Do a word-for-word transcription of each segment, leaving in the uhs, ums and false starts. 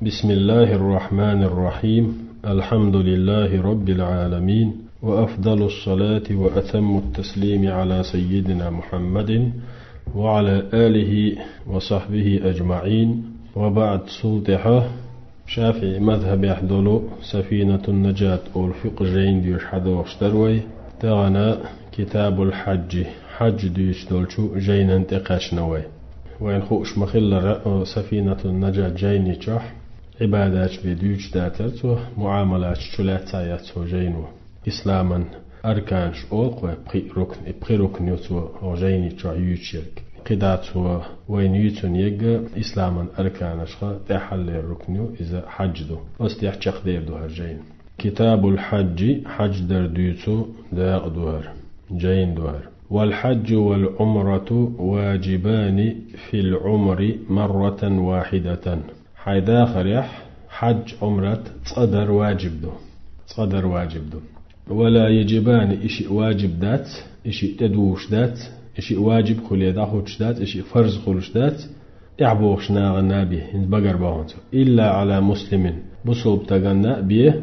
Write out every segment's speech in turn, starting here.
بسم الله الرحمن الرحيم. الحمد لله رب العالمين، وأفضل الصلاة وأتم التسليم على سيدنا محمد وعلى آله وصحبه أجمعين. وبعد. Цул тӀехьа ШафиӀи мазхӀабехь долу Сафинатун-Нажат олу фикъхӀ жайна доьшуш хьадогӀуш дара вай. Тахана Китабул-Хьаджи, хьадж дуьйцуш долчу жайнан тӀе кхаьчна вай. Вайна хууш ма-хиллара, о, Сафинатун-Нажат жайни чохь Ӏибадаташ бен дуьйцуш дацара цо, муӀамалаташ чу лаьцна яц цо жайно. Исламан арканаш олу-кх вай, пхи рукн, и пхи рукн ю цо хӀокху жайни чохь юьйцуш ерг. КхидӀа цо вайна юьйцун ерг исламан арканашха тӀаьххьаллера рукн ю, иза хьадж ду. Оцу тӀехь чекхдер ду хӀара жайна. Китабул-Хьаджи, хьадж дар дуьйцу дакъа ду хӀара, жайна ду хӀара. والحج والعمرة واجبان في العمر مرة واحدة. Хьайн дахарехь хьадж, Ӏумрат цкъа дар ваджиб ду. Цкъа дар ваджиб ду. ولا يجبان, и шиъ ваджиб дац, и шиъ тӀедугӀуш дац, и шиъ ваджиб хуьле дӀахӀуттуш дац, и шиъ фарз хуьлуш дац, тӀаьхьабогӀуш нахана бен, хӀинца багарбохуш цо. إلا على مسلم, бусалба стаганна бен,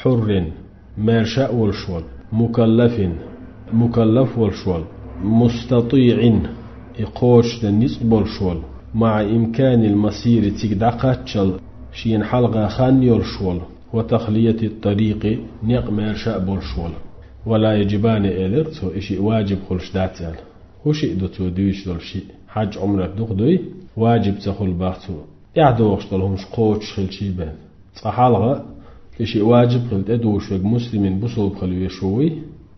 حر, маьрша а волуш волу, مكلف, мукаллаф волуш волу, مستطيع, и кхочушдан ницкъ болуш волу, مع إمكان المسير, цига дӀакхаччал шена хьалха хан йолуш волу, وتخلية الطريق, некъ маьрша а болуш волу. ولا يجبان элира цо, и шиъ ваджиб хуьлуш дац аьлла. ХӀун шиъ ду цо дуьйцуш долу шиъ? Хьадж, Ӏумрат дукха дуй, ваджиб ца хуьлу боху цо. ТӀаьхьадогӀуш долу хӀумнаш кхочуш хилчий бен. Цкъа хьалха и шиъ ваджиб хила тӀедугӀуш верг муслимин, бусалба хила веш ву и,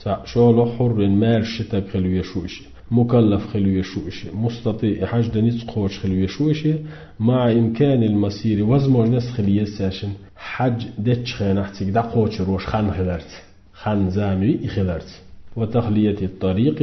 цхьаъ, шолгӀа, حر, маьрша ши стаг хила веш ву и шиъ, مكلف хила веш ву и шиъ, مستطيع, и хьадж дан ницкъ кхочуш хила веш ву и шиъ, مع إمكان المسير, возможность хила еза цаьршинна хьадж деччу хенахь цига дӀакхочур волуш хан хиларца. Хан, зама йий и хиларца. وتخلية الطريق,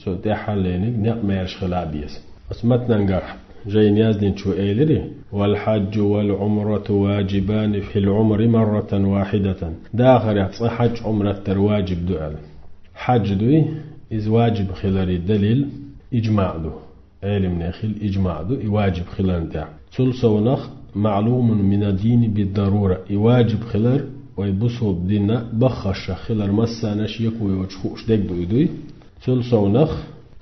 цо тӀаьххьаллениг некъ маьрша хила а беза. Оцу матнангахь жайна яздинчо элира: والحج والعمرة واجبان في العمر مرة واحدة. Дахарехь цкъа хьадж, Ӏумрат дар ваджиб ду аьлла. Хьадж дуй, иза ваджиб хиларе далил иджмаъ ду. Ӏелимнехила иджмаъ ду и ваджиб хиларна тӀехь. Цул совнах, معلوم من الدين بالضرورة, и ваджиб хилар вай бусалба динна баххашах хилар массарна а шеко йоцуш хууш дерг ду и дуй. Цул совнах,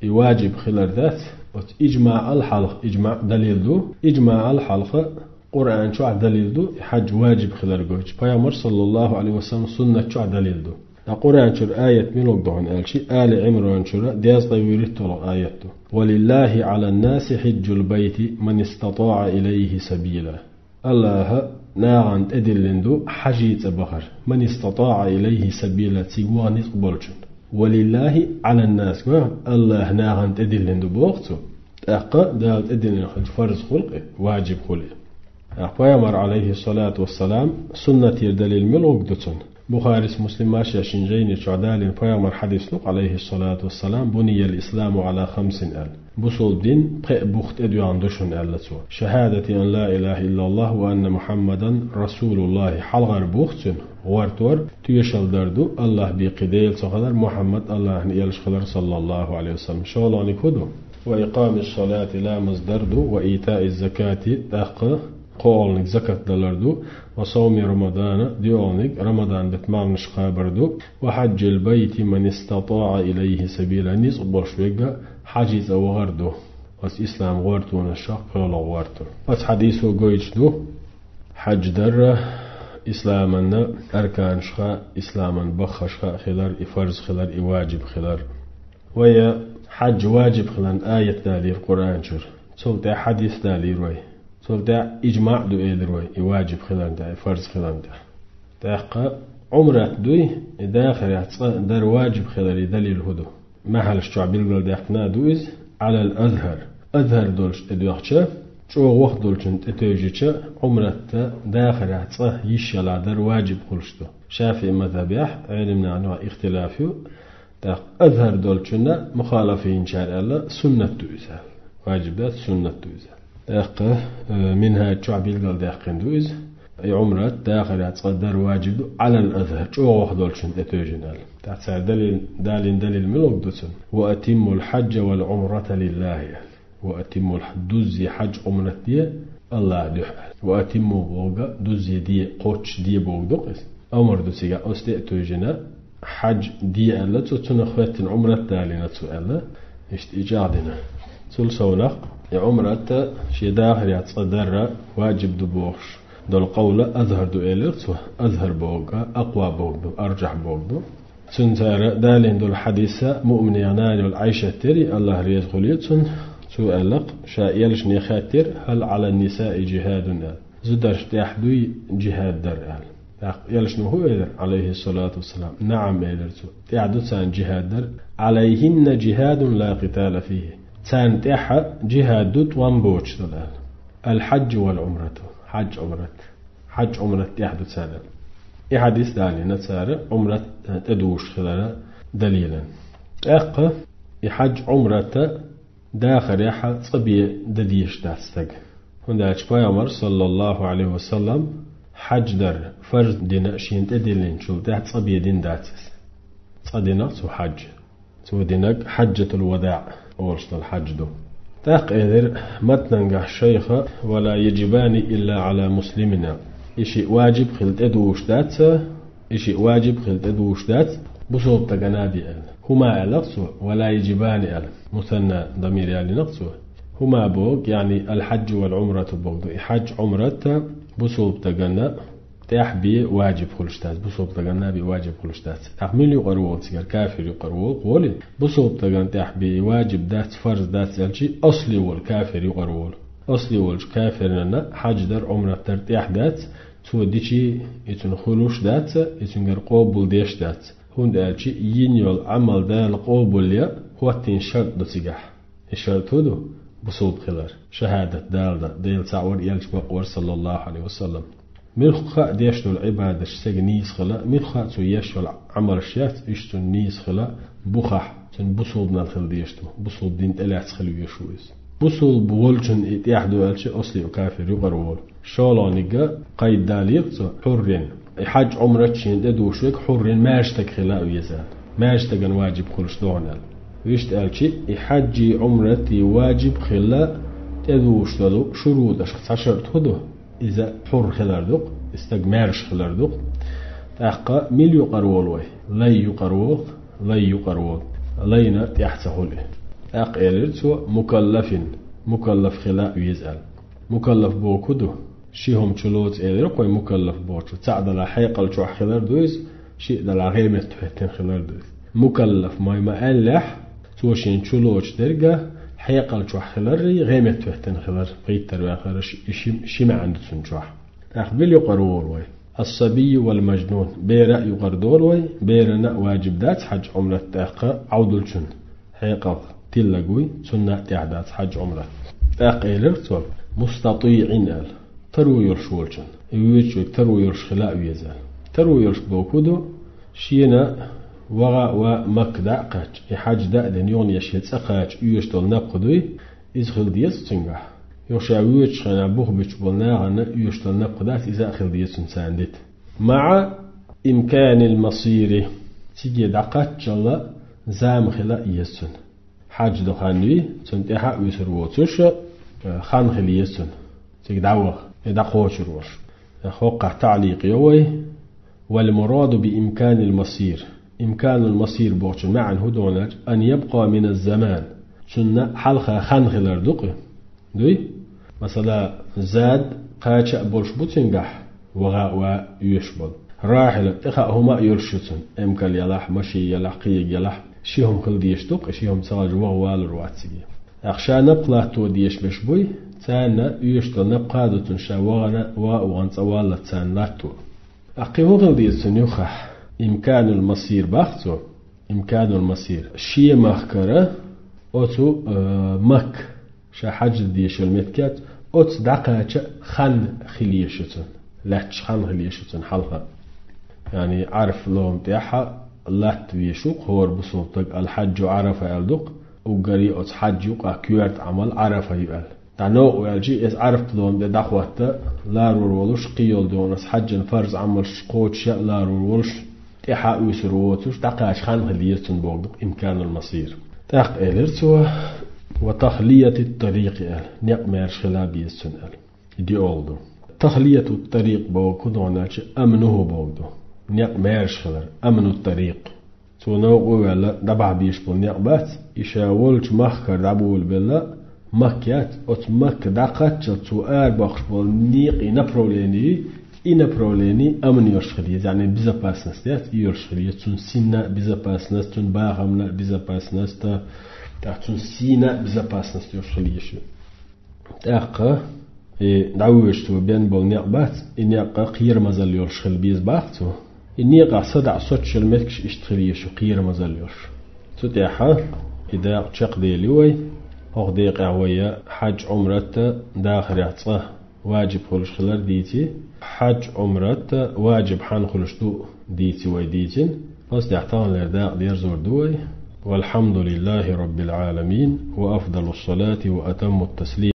и ваджиб хилар дац, оцу иджмаъал хьалха, иджмаъ далил ду, иджмаъал хьалха Къуръан чохь далил ду и хьадж ваджиб хилар гойтуш, Пайхамар, саллаллаху Ӏалайхи ва саллам, суннат чохь далил ду. Ткъа Къуръан чуьра аят мила ву хьуна аьлчи, Али Ӏимран чуьра дезткъе вуьрхӀитталгӀа аят ду: ولله على الناس حج البيت من استطاع إليه سبيلا. Аллаха нахана тӀедиллина ду хьажцӀа бахар, من استطاع إليه سبيلا, цига ваха ницкъ болчун. ولله على الناس, ва, Аллаха нахана тӀедиллина ду боху цо. ТӀаккха Дала тӀедиллина хилча фарз хуьлу и, ваджиб хуьлу и. ТӀаккха Пайхамар, Ӏалайхи салату вассалам, суннатера далил мила ву ду цунна? Бухарис, Муслимас а шайн жайни чохь далийна Пайхамар хьадис ду-кх, Ӏалайхи салату вассалам: بني الإسلام على خمس аьлла. Бусалба дин пхеа бух тӀедоьгӀна ду шуна аьлла цо: شهادة أن لا إله إلا الله وأن محمدا رسول الله. Хьалхара бух цуьнан, гӀортор, тоьшалла дар ду, Аллах бен кхин Дела ца хилар, Мухьаммад Аллахьан элча хилар, саллаллаху Ӏалайхи ва саллам. ШолгӀаниг хӀун ду? وإقام الصلاة, ламаз дар ду, وإيتاء الزكاة, тӀаккха кхоалгӀаниг закат далар ду, وصوم رمضان, доьалгӀаниг Рамадан беттан марханаш кхабар ду, وحج البيت من استطاع إليه سبيلا, ницкъ болуш верг хьажцӀа вахар ду. Оцу ислам гӀортонашах пхоьалгӀа гӀортор. Оцу хьадисо гойтуш ду, хьадж дар исламан арканашха, исламан баххашха хилар, и фарз хилар, и ваджиб хилар. Вай хьадж ваджиб хиларна аят далийра Къуръан чуьра. Цул тӀаьхьа хьадис далийра вай. Цул тӀаьхьа иджмаъ ду элира вай и ваджиб хиларна тӀехь, и фарз хиларна тӀехь. ТӀаккха Ӏумрат дуй, и дахарехь цкъа дар ваджиб хиларе далил хӀун ду? Махьаллаш чохь билгалдаьккхина а ду иза, على الأظهر. Азхьар долчу тӀедоьгӀча, чӀогӀа ваха долчунна тӀетевжича, Ӏумрат дахарехь цкъа йиш ялахь дар ваджиб хуьлуш ду. ШафиӀи мазхьабехь Ӏелимнахана юкъахь ихтилаф ю, тӀаккха азхьар долчунна, мухалафа йинчара аьлла, суннат ду иза. Ваджиб дац, суннат ду иза. ТӀаккха, э, Минхьаж чохь билгалдаьккхина ду иза. И Ӏумрат дахарехь цкъа дар ваджиб ду, على الأظهر, чӀогӀа ваха долчунна тӀетевжина аьлла. ТӀаккха цара далил, далийна далил мила ву ду цунна? وأتموا الحج والعمرة لله. وأتموا الح-, дуззий хьадж, Ӏумрат де, Аллахьа дуьхьа аьлла. Ва атимму бохург дузза де, кхоччуш де бохург ду-кх иза. Омра ду цигахь, оцу тӀе а туьйжина, хьаж де аьлла цо, цунах хӀоьттина Ӏумрат далийна цо аьлла, иштта и чӀагӀдина. Цул совнах, и Ӏумрат шен дахарехь цкъа дар ваджиб ду бохуш долу къовла азхьар ду элира цо, азхьар бохург, акъва бохург ду, аржахь бохург ду. Цуьнан цара далийна долу хьадис, муъминийн нана йолу Ӏайшат яра, Аллахь реза хуьлийла цунна, цо аьлла-кх, ша элчане хаьттира: «Хьал Ӏала нисаи жихьадун?» аьлла. Зударшна тӀехь дуй жихьад дар аьлла. ТӀаккха элчано хӀун элира, Ӏалайхиссалату вассалам? «НаӀам», элира цо. ТӀехь ду царна жихьад дар. «Ӏалайхинна жихьадун ла къитала фихи». Царна тӀехь жихьад ду, тӀом боцуш долу аьлла. «Ал-хьаджу вал-Ӏумрату». Хьаджу Ӏумрат. Хьаджу Ӏумрат тӀехь ду царна. И хьадис далийна цара Ӏумрат тӀедужуш хиларан далилан. ТӀаккха и хьаджу Ӏумрат дахарехь цкъа бен дан дезаш дац стага. ХӀунда аьлча Пайхамара, саллаллаху Ӏалайхи ва саллам, хьаджу дар фарз дина шена тӀедиллинчул тӀаьхьа цкъа бен дина дац иза. Цкъа дина цо хьаджу. Цо динарг хьаджатул-вадаӀ олуш долу хьаджу ду. ТӀаккха элира матнангахь шайха: «Ва ла яжибани илла Ӏала муслимин». И шиъ ваджиб хила тӀедужуш дац, и шиъ ваджиб хила тӀедужуш дац бусалба стагана бен аьлла. «ХӀума», аьлла-кх цо, «ва ла яжибани», аьлла. Мусанна дамир ялийна-кх цо. «ХӀума» бохург, яъни «ал-хьаджу вал-Ӏумрату» бохург ду. И хьаджу, Ӏумрат бусалба стагана тӀехь бен ваджиб хуьлуш дац, бусалба стагана бен ваджиб хуьлуш дац. ТӀаккха мила юкъара волу цигара, кафир юкъара волу, волий? Бусалба стагана тӀехь бен ваджиб дац, фарз дац аьлча, асли волу кафир юкъара волу. Асли волчу кафирна хьаджу дар, Ӏумрат дар тӀехь дац, цо дичи, и цунна хуьлуш дац, и цуьнгара къобал деш дац. ХӀунда аьлча йина йолу Ӏамал Дала къобал ян хӀоттийна шарт ду цигахь. И шарт хӀун ду? Бусалба хилар. Шахьадат далар, Дела цхьаъ вар, элча бакъвар, саллаллаху Ӏалайхи ва саллам. Муьлхха а деш долу Ӏибадаташ стеган нийса хила, муьлхха а цо еш йолу Ӏамалш яц, уьш цуьнан нийса хила, бухахь, цуьнан бусалбанал хила дезаш ду, бусалба дин тӀелаьцна хила везаш ву иза. Бусалба волчун и тӀехь ду аьлча, асли кафир юкъара волу. ШолгӀаниг, кхайдалийра цо, хьуррин. И хьаджу, Ӏумрат шена тӀедужуш верг хьуррин, маьрша стаг хила а веза. Маьрша стагана ваджиб хуьлуш ду хьуна аьлла. Вуьшта аьлча, и хьаджий, Ӏумратий ваджиб хила тӀедужуш долу шуруташха цхьа шарт хӀун ду? Иза хьур хилар ду-кх, и стаг маьрша хилар ду-кх. ТӀаккха мила юкъара волу вай? Лай юкъара волу, лай юкъара волу. Лайна тӀехь ца хуьлу и. ТӀаккха элира цо: «Мукаллафин», мукаллаф хила а веза аьлла. Мукаллаф бохург хӀун ду? Ши хӀума чу лоцу элира-кх вай мукаллаф бохучу. Цхьаъ делахь хьекъал чохь хилар ду иза, шиъ делахь гӀеметтахӀоьттина хилар ду иза. Мукаллаф ма-, ма-аьллехь, цо шена чу лоцуш дерг хьекъал чохь хиларрий, гӀеметтахӀоьттина хилар, пхийттара ваьхар, ши, ши, ши маьӀна ду цуьнан чохь. ТӀаккха мила юкъара волу вай? Ас-сабийю вал-мажнун. Бер а юкъара долу вай, берана а ваджиб дац хьаджу, Ӏумрат тӀаккха Ӏовдалчун. Хьекъал тиллаг вуй, цунна а тӀехь дац хьаджу, Ӏумрат. ТӀаккха элира цо: «МустатӀиӀин», аьлла, таро йолуш волчун. И воьдуш верг таро йолуш хила а веза аьлла. Таро йолуш бохург хӀун ду? Шена вагӀа а ван Макка дӀа а кхаьчча, и хьаджу дӀа а дина, юханехьа шен цӀа кхача оьшуш долу напха дуй, иза хила деза цуьнгахь. Юха ша воьдучу хенахь бух буьтуш болу нахана оьшуш долу напха дац, иза а хила деза цуьнан царна дита. «МаӀа имканил масири». Циге дӀакхаччалла зама хила а еза цуьнан. Хьаджу дан хан юй, цунна тӀаьхьа а вуьсур воцуш, э, хан хила еза цуьнан. Цига дӀаваха, и дӀакхочур волуш. Э, хӀокхахь таӀликъ йо вай: «Вал-мураду би имканил масир». Имканул масир бохучун маьӀна хӀун ду аьлча: «Ан ябкъа миназ-заман». Цунна хьалха хан хилар ду-кх и. Дуй? Масала, зад кхача а болуш бу цуьнгахь, вагӀа а ван оьшуш болу. Рахьила, тӀе хаьа хӀума а йолуш ю цуьнан, эмкал ялахь, машин ялахь, кхига ялахь, ши хӀума хила дезаш ду-кх, ши хӀума ца хилча ваха валур вац цига. ТӀаккха ша напха латто дезаш берш буй, царна оьшуш долу напха а ду цуьнан, ша вагӀана, вагӀа а вахана цӀа валлалц царна латто. ТӀаккха кхин хӀун хила деза цуьнан юххехь? Имканул масир боху цо. Имканул масир. Шен махкара оцу, э, Макка, ша хьаджу дан дезаш йолу меттиг яц, оцу дӀакхача хан хила езаш ю цуьнан. Лаьтташ хан хила езаш ю цуьнан хьалха. Яъни Ӏарафа лома тӀехь латта везаш ву-кх хӀора бусалба стаг, ал-хьаджу Ӏарафа аьлла ду-кх, уггаре оцу хьаджа юкъахь коьрта Ӏамал Ӏарафа ю аьлла. ДӀа новкъа ваьлча, иза Ӏарафа лома тӀе дӀахӀотта ларур волуш, кхин йолу догӀанаш хьаджан фарз Ӏамалш кхочуш яа ларур волуш, тӀаьхьа а вуьсур воцуш, дӀакхача хан хила еза цуьнан бохург ду-кх имканул масир. ТӀаккха элира цо: «Ва тахлиятит-тарикъи», аьлла, некъ маьрша хила а беза цуьнан аьлла. диъолг ду. Тахлияту тарикъ боху куьнахначу амнуху боху ду. Некъ маьрша хилар, амну тарикъ. Цо новкъа а ваьлла, дӀабахьа безаш болу некъ бац, и ша волчу махкара дӀаболабелла Макка яц, оцу Макка дӀакхаччалц цо арабоккхуш болу некъий направление, и направление амн йолуш хила еза, яъни безопасность яц, и йолуш хила еза, цуьнан синна а безопасность, цуьнан бахамна а безопасность, тӀаккха цуьнан сийна а безопасность йолуш хила еза. ТӀаккха и дӀавоьжуш цо бен болу некъ бац, и некъ кхерамазалла йолуш хила беза боху цо. И некъахь садаӀа соцуш йолу меттигаш иштта хила еза шу кхерамазалла йолуш. Цу тӀехь и дакъа чекхдели вай, хӀокху декъехь вай хьаьж-Ӏумрат дахарехь цкъа ваджиб хуьлуш хилар дийци, хьаьж-Ӏумрат ваджиб хьанна хуьлуш ду дийци вай дийцина. Оцу тӀехь таханлера дакъа дерзор ду вай. Валхьамдулиллахи роббил Ӏаламин, ва афдалус салати ва атаммут таслим.